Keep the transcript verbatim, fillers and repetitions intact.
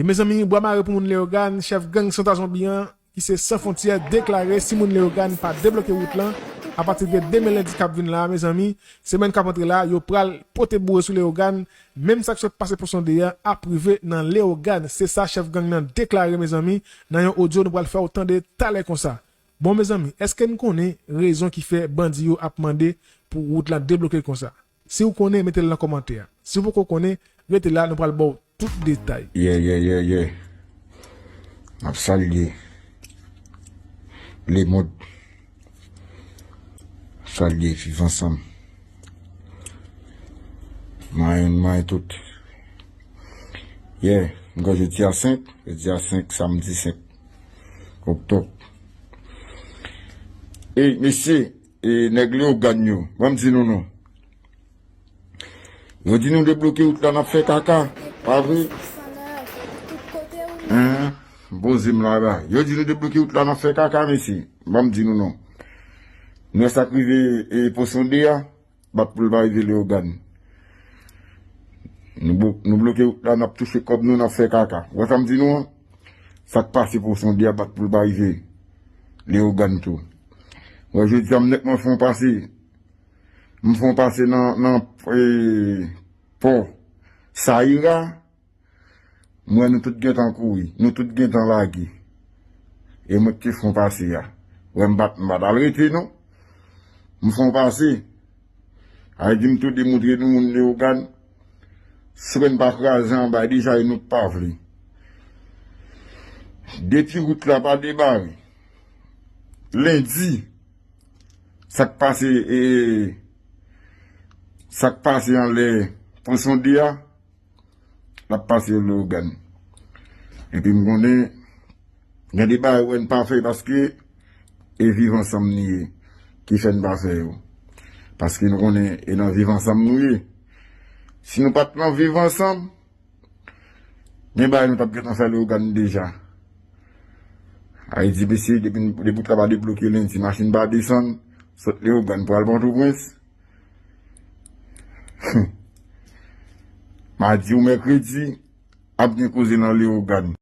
E mezanmi, bwa mare pou moun Leyogàn, chèf gang Santa Zonbi an, ki se San Fwontyè, deklare si moun Leyogàn pa debloke wout lan apati de demen lendi k ap vin la, mezanmi, semèn k ap antre la, yo pral pote boure sou Leyogàn. Menm sa k sot pase Pon Sonde a ap rive nan Leyogàn. Se sa chèf gang nan deklare, mezanmi, nan yon odyo nou pral fè w tande talè konsa. Bon, mezanmi, èske n konnen rezon ki fè bandi yo ap mande pou wout la debloke konsa? Si w konnen, mete l nan kòmantè a. Si w poko konnen, rete la, nou pral ba w tout detay. Yeah, yeah, yeah, yeah. M ap salye lemonn. Salye Viv Ansanm. Mwen, mwen tout. Yeah, m gen jodi a senk, jodi a senk, samdi senk oktòb. Ey, mesye, e nèg Leyogàn yo, ban m di nou non. Yo di nou debloke wout la, n ap fè kaka. Pa vre? Hein? Poze m la ba. Yo di nou debloke wout la, n ap fè kaka, mesye. Ban m di nou non. Nou wè sa k rive e Pon Sonde a, bat pou l pa rive Leyogàn. Nou blo-, nou bloke wout la, n ap touche kòb nou, n ap fè kaka. Ou wè sa m di nou an? Sa k pase Pon Sonde a, bat pou l pa rive Leyogàn tou. Ou wè, jodi a, m nèk mwen fè yon pase. M fè yon pase nan, nan, e, pò Sayira. M wè nou tout gentan kouri, nou tout gentan lage. E mwen ki te fè yon pase a. Ou wè m pa t, m pa t al rete non. M fè yon pase. A vle di m tou demontre nou moun Leyogàn. Si w wè n pa kraze anba deja e nou t pa vle. Depi wout la pa debare. Lendi, sa k pase, e, sa k pase anlè Pon Sonde a, l ap pase Leyogàn. Epi m konnen, gen de bagay wè n pa fè paske e Viv Ansanm nou ye ki fè n pa fè yo. Paske nou konnen e nan Viv Ansanm nou ye. Si nou pa t nan Viv Ansanm, gen bagay nou t ap gentan fè Leyogàn deja. A vle di, mesye, depi, depi w ta pa debloke lendi, machin pa desann, sot Leyogàn pral Pòtoprens. Madi ou mèkredi, ap gen koze nan Leyogàn.